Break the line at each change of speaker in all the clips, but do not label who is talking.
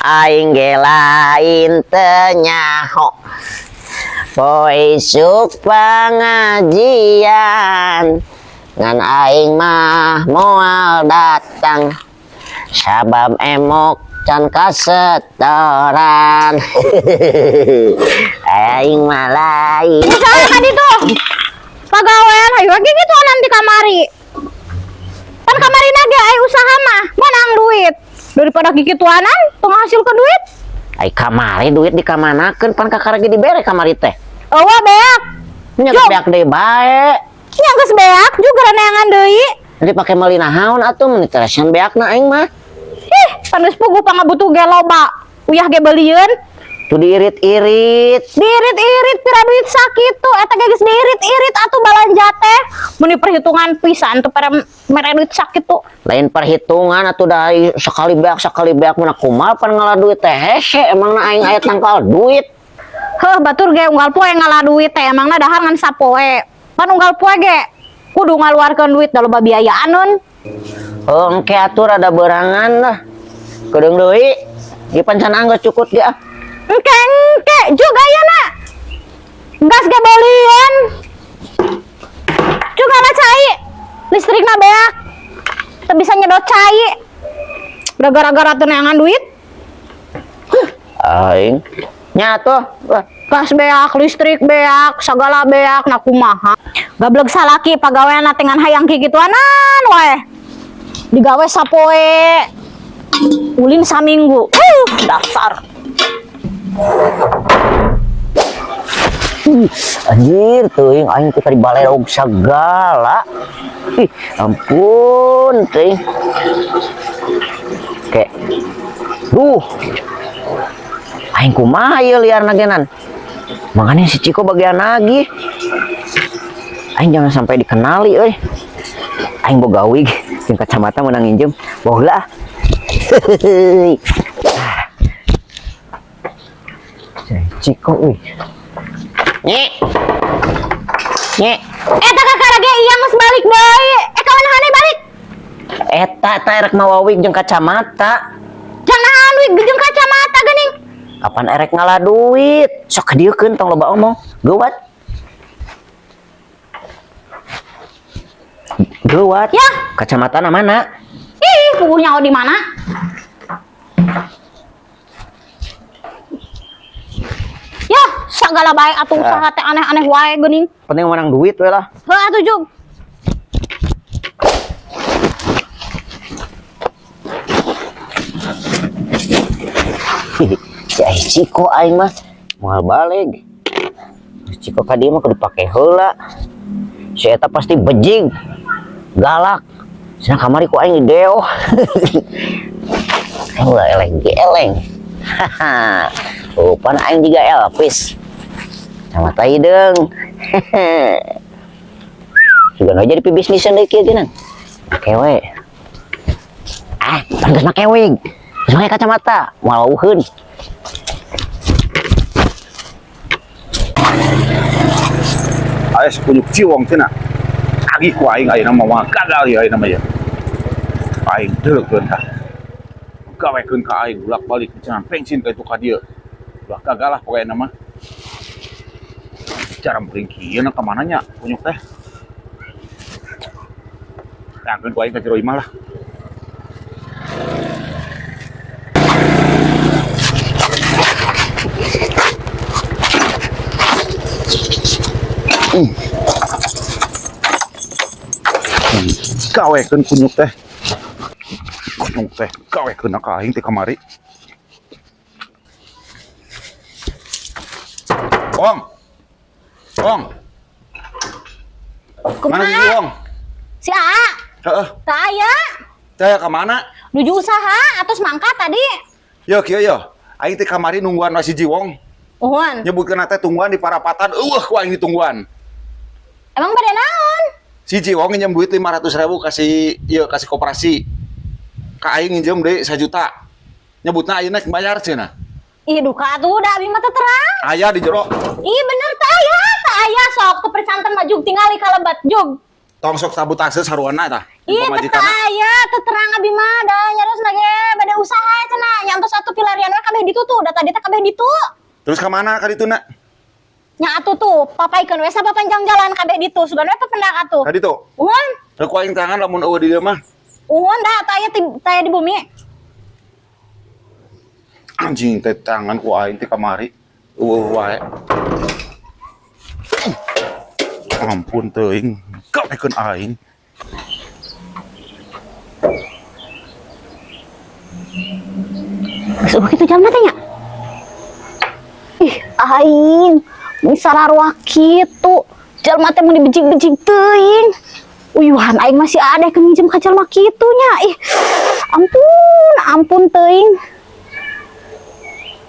Aing ge lain teu nyaho. Poe isuk pengajian, ngan aing mah moal datang, sabab emok can kasetoran. Aing mah lain.
Usaha tadi tuh. Pagawean hayu ge gitu nanti kamari. Pan kamari ge ai usaha mah menang duit. Daripada kikituanan teu ngahasilkeun duit.
Ai kamari duit dikamanakeun, pan kakara ge dibere kamari teh?
Eueuh, beak.
Nya
Jom.
beak deui bae.
Nya geus beak juga neangan deui.
Nanti pake meuli naon atuh, mun teresan beakna aing mah.
Ih, pan geus puguh pangabutuh ge loba. Uyah ge beulieun.
Tuh diirit-irit.
Diirit-irit pira duit sakitu eta ge geus diirit-irit atuh balanja teh. Mun diperhitungan pisan tuh pere mere duit sakitu.
Lain perhitungan atuh, dari sekali beak mun kumaha pan ngalah duit teh hese, emangna aing aya tangkal duit?
Heuh, batur ge unggal poe ngalah duit teh, emangna dahar ngan sapoe. Pan unggal poe ge kudu ngaluarkeun duit, da loba biayaaneun.
Heuh, engke atuh rada berangan lah. Kedeung deui. Ieu pan can anggeus cukut ge ah.
Engke engke juga ya nak. Gas ge beulieun. Juga lah cai. Listrikna beak. Teu bisa nyedot cai. Udah gara-gara teu neangan duit.
Aing. Nya atuh. Wah.
Gas beak, listrik beak, sagala beak, nah kumaha. Gablek salaki pagawean teh ngan hayang kikituanan wae. Digawe sapoe. Ulin saminggu. Dasar.
Ih, anjir teuing aing teh tadi balerog sagala. Ih, ampun teuing. Oke. Duh. Aing kumaha ieu liarna genan. Makanya si Ciko bagian lagi. Aing jangan sampai dikenali euy. Aing boga wig jeung kacamata meunang nginjem. Bawa heula ah. Si Ciko euy. Nyi. Nyi.
Eta kakara ge iya geus balik deui. Eh, kawan hane balik.
Eta eta erek mawa wig jeung kacamata.
Jangan wig jeung kacamata geuning.
Kapan erek ngalah duit? Sok kadieukeun, tong loba omong. Geuwat. Geuwat.
Ya.
Kacamata na mana?
Ih, puguh nyaho di mana? Ya, sagala bae atuh usaha teh aneh-aneh wae geuning.
Penting menang duit we lah.
Heuh atuh jug.
Si ai Ciko aing mah moal balik. Si Ciko ka dieu mah kudu pake heula. Si eta pasti bejig. Galak. Cenah kamari ku aing dideo. Aing ulah eleng ge eleng. Haha. Oh, pan aing juga Elvis. Sama tai deung. Juga nu jadi pibisnisan deui kieu geunan. Make we. Ah, pan geus make wig. Geus make kacamata, moal wauheun.
Aya si kunyuk ciwong cenah. Agih ku aing ayeuna mah moal gagal ieu ayeuna mah ieu. Aing deukeun tah. Gawekeun ka aing bolak-balik cenah bensin ka itu ka dieu. Ulah gagal lah pokoknya mah. Cara meuring kieu na ka mana nya kunyuk teh. Tangkeun ku aing ka jero imah lah. Gawekeun kunyuk teh. Kunyuk teh gawekeun ka aing teh kamari. Ong. Ong.
Kumaha?
Mana si Wong?
Si Aa.
Heeh.
Teu aya.
Teu aya ka mana?
Nuju usaha atos mangkat tadi.
Yo kieu yo. Aing teh kamari nungguan we si Jiwong.
Uhun.
Nyebutkeun teh tungguan di parapatan, eueuh ku aing ditungguan.
Emang bade naon?
Si Jiwong nginjem duit 500.000 kasih ieu kasih koperasi. Ka aing nginjem deui 1 juta. Nyebutna ayeuna bayar cenah.
Ih, duka atuh da abi mah teu terang.
Aya di jero.
Ih, bener teu aya, teu aya sok teu percanten mah jug tingali ka lebat jug.
Tong sok sabotase saruana tah.
Ih, teu
Pamajikanna.
aya, teu terang abi mah da nyarosna ge bade usaha cenah, nyantos atuh pilarian we. kabeh ditu tuh, da tadi teh kabeh ditu.
Terus ka mana ka dituna?
Nya atuh tuh, papaikeun we sapapanjang jalan kabeh ditu, sugan we papendak atuh.
Ka ditu.
Uhun,
Ku aing tangan lamun euweuh di dieu mah.
Uhun dah taya taya di bumi.
Anjing teh tangan ku aing teh kamari. Euweuh wae. Ampun teuing. Gawekeun aing.
Geus euweuh kitu jalma teh nya. Ih, aing mun sararua kitu. Jalma teh mun dibejig-bejig teuing. Uyuhan aing masih ada keur minjem ka jalma kitu nya. Ih, ampun, ampun teuing.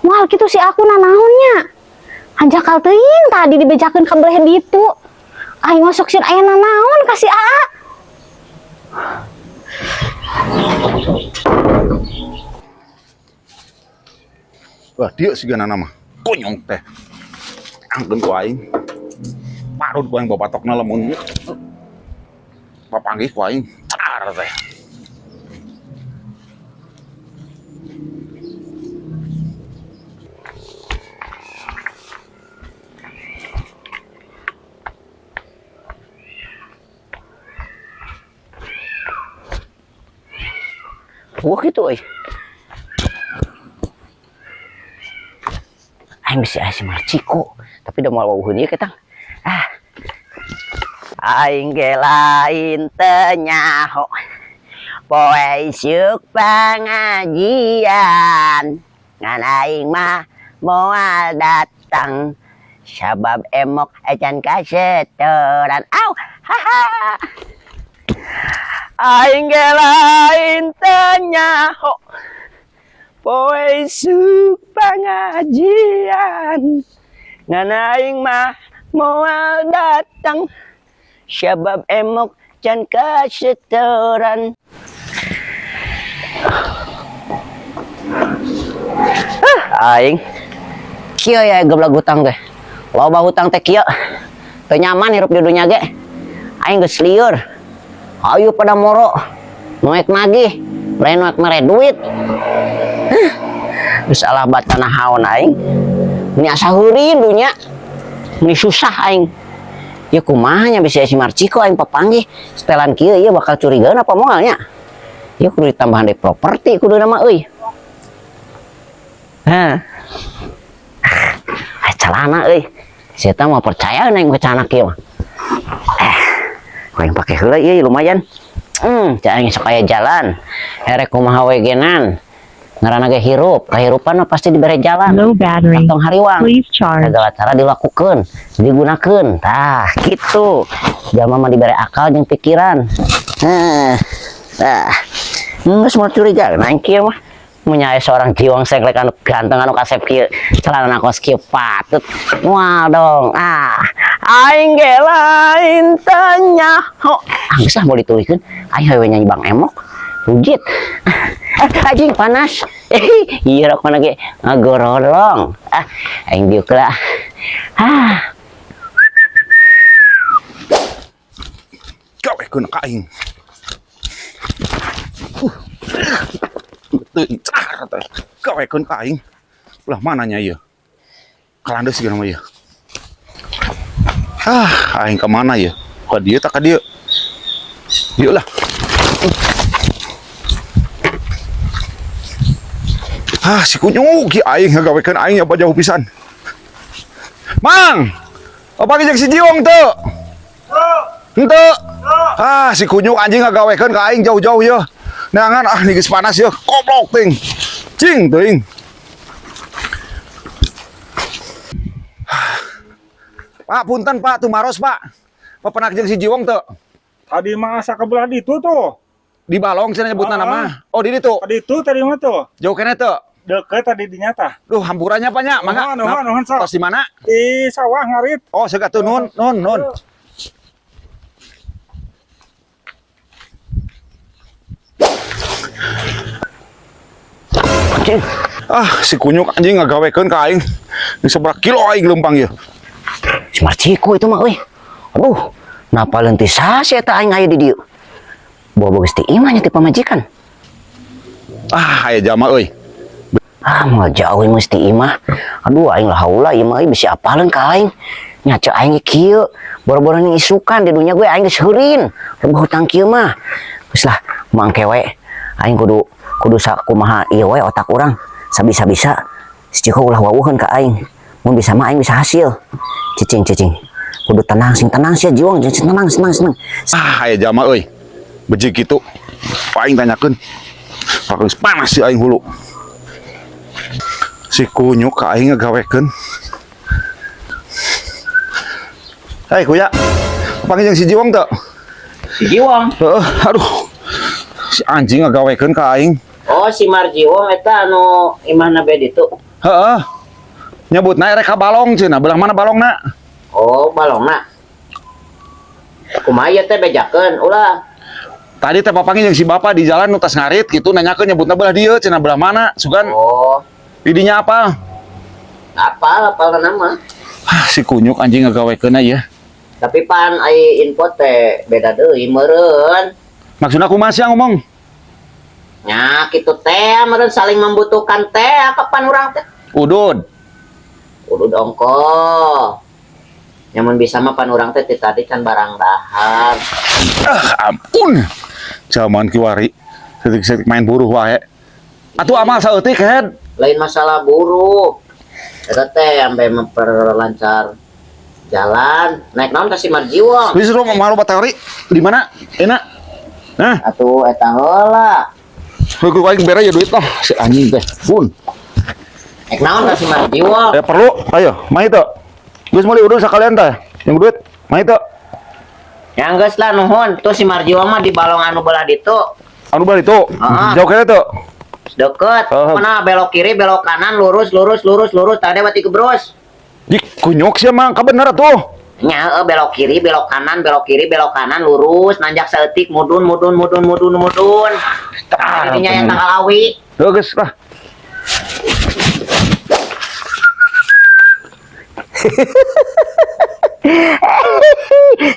Moal kitu si aku nanaon nya. Hanjakal teuing tadi dibejakeun ka beleh ditu. Aing masuk sieun aya nanaon ka si Aa.
Wah, dieu sigana mah. Konyong teh. Angkeun ku aing. Parut ku aing bapatokna lamun papanggih ku aing. Car teh.
Wah gitu euy. Aing bisi aya si Marciko, tapi udah moal wawuheun ieu ketang. Ah. Aing ge lain teu nyaho. Poe isuk pengajian. Ngan aing mah moal datang. Sabab emok ecan kasetoran. Au, haha. Aing ge lain teu nyaho. Poe isuk pengajian. Ngan aing mah moal datang. Sabab emok can kasetoran. Ah, aing kieu ya geblak hutang teh. Loba hutang teh kieu. Teu nyaman hirup di dunya ge. Aing geus lieur. Hayu pada moro. Nu ek nagih, lain nu ek mere duit. Hah. Geus alah batana haon aing. Meni asa heurin dunya. Meni susah aing. Ya kumaha nya bisa si Marciko aing papanggih. Setelan kieu ieu bakal curigaan apa moal nya? Ieu kudu ditambahan deui properti kudu nama euy. Hah. Ah, celana euy. Si eta mah percaya aing ke celana kieu mah. Aing pake heula ieu lumayan. Cak aing sok aya jalan. Erek kumaha we genan. Ngaranna ge hirup, kahirupan mah pasti dibere jalan.
Low battery.
Tong hariwang.
Please charge.
Segala cara dilakukan, digunakan. Tah, gitu. Jalma mah dibere akal jeung pikiran. Heh. Tah. Geus moal curiga nah kieu mah. Mun aya seorang jiwang sengklek anu ganteng anu kasep kieu, celana kos kieu patut. Moal dong. Ah, aing ge lain teu nyaho. Ah, geus lah mau ditulikeun. Aing hayu nyanyi Bang Emok. Rujit. Ah, anjing panas. Iya rokona ge ngagorolong. Ah, aing diuk lah. Ah.
Gawekeun ka aing. Teuing car teh. Gawekeun ka aing. Ulah mana nya ieu? Kalandeus sigana mah ieu. Ah, aing ka mana ieu? Ka dieu tak ka dieu? Dieu lah. Ah, si kunyuk ki aing ngagawekeun aing apa jauh pisan. Mang, apa jeung si Jiwong teu? Henteu. Ah, si kunyuk anjing ngagawekeun ka aing jauh-jauh yeuh. Neangan ah geus panas yeuh, goblok ting. Cing teuing. Pak, punten Pak, tumaros Pak. Papenak jeung si Jiwong teu?
Tadi mah asa ke belah ditu tuh.
Di balong cenah nyebutna
Ah.
nama. Oh, di ditu.
Tadi itu tadi mah tuh.
Jauh keneh teu?
Deket tadi dinya tah.
Duh, hampurannya Pak nya. Mangga.
Nuhun, nuhun, nuhun, sok.
Tos di mana?
Di sawah ngarit.
Oh, segat tuh nun, nun, nun.
Anjing.
Ah, si kunyuk anjing ngagawekeun ka aing. Di seberapa kilo aing leumpang ieu.
Si Marciko itu mah euy. Aduh, napa leuntih sasi eta aing aya di dieu. Bawa geus ti imah nya ti pamajikan.
Ah, aya jama euy.
Ah, moal jauh mesti imah. Aduh, aing lah haula ieu mah euy, bisi apaleun ka aing. Nya cek aing ge kieu, boro-boro ning isukan di dunya gue aing geus heurin. Loba hutang kieu mah. Geus lah, mangke we. Aing kudu kudu sakumaha ieu we otak urang. Sabisa-bisa si Ciko ulah wawuheun ka aing. Mun bisa mah aing bisa hasil. Cicing cicing. Kudu tenang, sing tenang sia jiwang, sing tenang, tenang, tenang.
Ah, aya jalma euy. Beji kitu. Aing tanyakeun. Geus panas si aing hulu. Si kunyuk ka aing ngagawekeun. Hei kuya. Panggil jeung si Jiwong teu?
Si Jiwong.
Heeh, aduh. Si anjing ngagawekeun ka aing.
Oh, si Marjiwong eta anu imahna be ditu.
Heeh. Nyebutna erek ka balong cenah, belah mana balongna?
Oh, balongna. Kumaha ieu teh bejakeun ulah.
Tadi teh papanggih jeung si bapak di jalan nu tas ngarit gitu nanyakeun nyebutna belah dieu cenah belah mana? Sugan
Oh,
di dinya apa?
Apal apal nama.
Ah, si kunyuk anjing ngagawekeun ieu.
Tapi pan ai info teh beda deui meureun.
Maksudna kumaha sia ngomong?
Nya kitu teh meureun saling membutuhkan teh kapan urang teh.
Udud.
Udud ongko. Nyamun bisa mah pan urang teh ti tadi can barang dahar.
Ah, ampun. Zaman kiwari setik-setik main buruh wae. Atuh amal saeutik head.
Lain masalah buruh. Eta teh sampai memperlancar jalan. Naik naon ka si Marjiwong?
Wis lu mau teori di mana? Enak. Nah,
Atuh eta heula.
ku aing bere ya duit lah si anjing teh. Pun.
Naik naon ka si Marjiwong?
Ya perlu, ayo, mai teu. Geus meuli udud sakalian teh. Yang duit, mai teu.
Ya geus lah nuhun. Tuh si Marjiwong mah di balong anu belah ditu.
Anu belah ditu.
Heeh.
Jauh kene teu.
Deket.
Heeh.
Mana belok kiri, belok kanan, lurus, lurus, lurus, lurus. Tadi mati kebrus.
Dik kunyuk sia mah kabener atuh.
Nya heueuh, belok kiri, belok kanan, belok kiri, belok kanan, lurus, nanjak saeutik, mudun, mudun, mudun, mudun, mudun.
Ah,
Jadinya yang tanggal awi.
Heuh geus lah.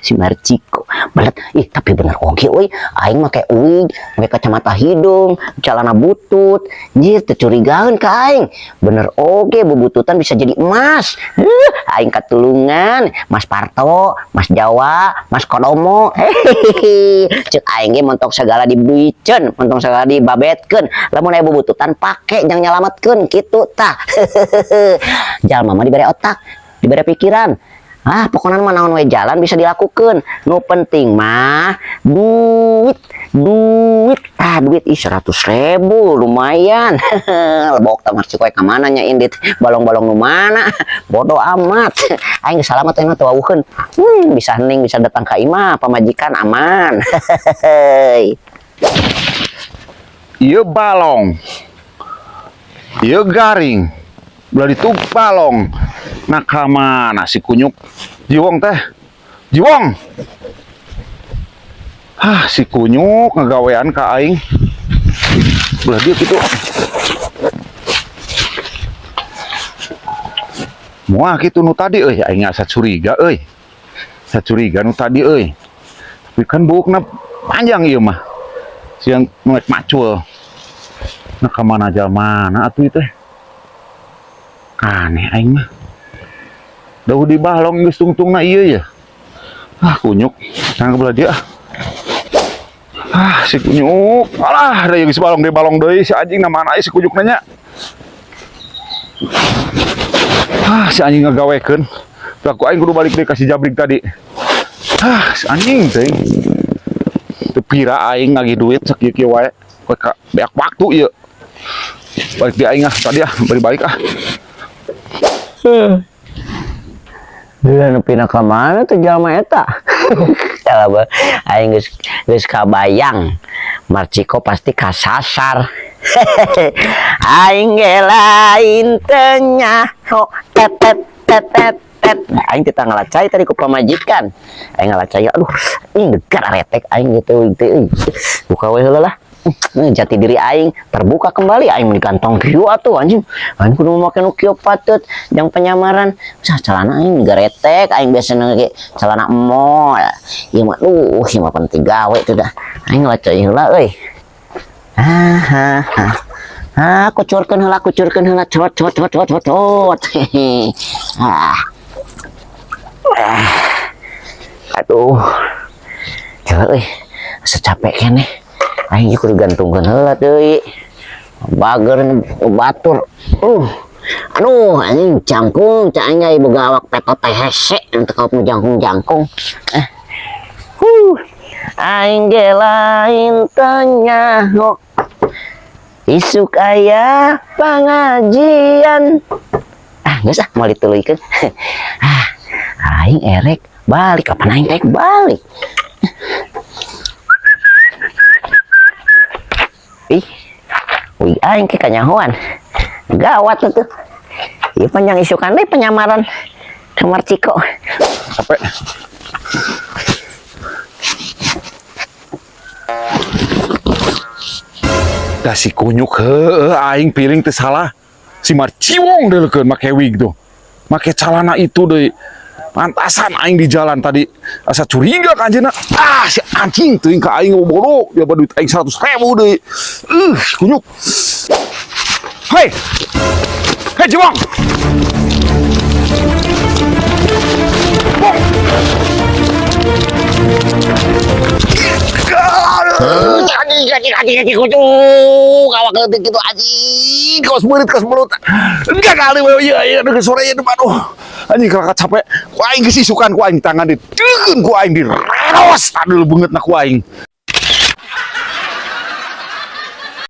Si Marciko belet ih, tapi bener oge euy, aing make wig, make kacamata hidung, celana butut, jir teu curigaeun ka aing. Bener oge, bubututan bisa jadi emas. Huh, aing katulungan Mas Parto, Mas Jawa, Mas Kodomo. Hehehe, cek aing ge montok segala diduiceun, montong segala dibabetkeun, lamun aya bubututan pake jang nyalametkeun kitu tah. Jalma mah dibere otak, dibere pikiran. Ah, pokoknya mah naon we jalan bisa dilakukan. Nu penting mah duit, duit. Ah, duit ih 100.000 lumayan. Lebok tah masih koe ka mana nya indit balong-balong nu mana. Bodoh amat. Aing geus salamet aing mah teu wawuheun. Bisa hening, bisa datang ka imah, pamajikan aman.
Ieu balong. Ieu garing. Belah ditu balong. Nah ka mana si kunyuk? Jiwong teh. Jiwong. Ah, si kunyuk ngagawean ka aing. Belah dieu kitu. Moal kitu nu tadi euy, aing asa curiga euy. Asa curiga nu tadi euy. Tapi kan buukna panjang ieu mah. Siang nu macul. Nah ka mana jalmana atuh ieu teh? Aneh aing mah. Dauh di balong geus tungtungna ieu ya. Ah, kunyuk. Tang ke belah dieu ah. Ah, si kunyuk. Alah, da geus balong deui balong deui si anjing na mana si kunyuk nanya. Ah, si anjing ngagawekeun. Tah ku aing kudu balik deui ka si Jabrik tadi. Ah, si anjing teh. Teu pira aing nagih duit sakieu-kieu wae. Koe ka beak waktu ieu. Balik deui aing ah tadi ah, balik-balik ah.
Dulu nu pindah ka mana tuh jalma eta? Salah ba. Aing geus kabayang. Marciko pasti kasasar. Aing ge lain teu nyaho tet tet tet tet tet. Aing teh ngalacai tadi ku pamajikan. Aing ngalacai, aduh, ih gegar retek aing gitu teh euy. Buka we heula lah. Jati diri aing terbuka kembali, aing digantong kieu atuh anjing. Aing kudu make nu kieu patut jang penyamaran. Sah celana aing garetek, aing biasana ge celana emol. Ieu mah duh, ieu mah penting gawe teh dah. Aing ngalacai heula euy. Ha ha ha. Ah, kucurkeun heula, cot cot cot cot cot cot. Hehe. Ah. Ah. Aduh. Coba euy, asa capek keneh. Aing ieu kudu gantungkeun heula deui. Bager batur. Aduh, anjing jangkung, cak aing ge boga awak petot teh hese teu kaop nu jangkung-jangkung. Eh. Huh. Aing ge lain teu nyaho. Isuk aya pengajian. Ah, geus ah, moal dituluykeun. Ah, aing erek balik, kapan aing erek balik? Ih, wih aing ke kanyahoan. Gawat tuh. Ieu panjang isukan deui penyamaran kamar Ciko.
Capek. Dah si kunyuk heueuh aing piling teu salah. Si Marciwong deuleukeun make wig tuh. Make calana itu deui. Pantasan aing di jalan tadi asa curiga ka anjeunna. Ah, si anjing teuing ka aing bodoh, dia duit aing 100.000 deui. Kunyuk. Hei. Hei, Ciwong. Wong.
Anjing, anjing, anjing, anjing, kucuk. Awak leutik gitu anjing.
Kaos meurit, kaos mulut. Enggak kali we ieu ieu aduh sore ieu aduh. Anjing kakak capek. Ku aing geus isukan ku aing tangan diteun ku aing direros tadul beungeutna ku aing.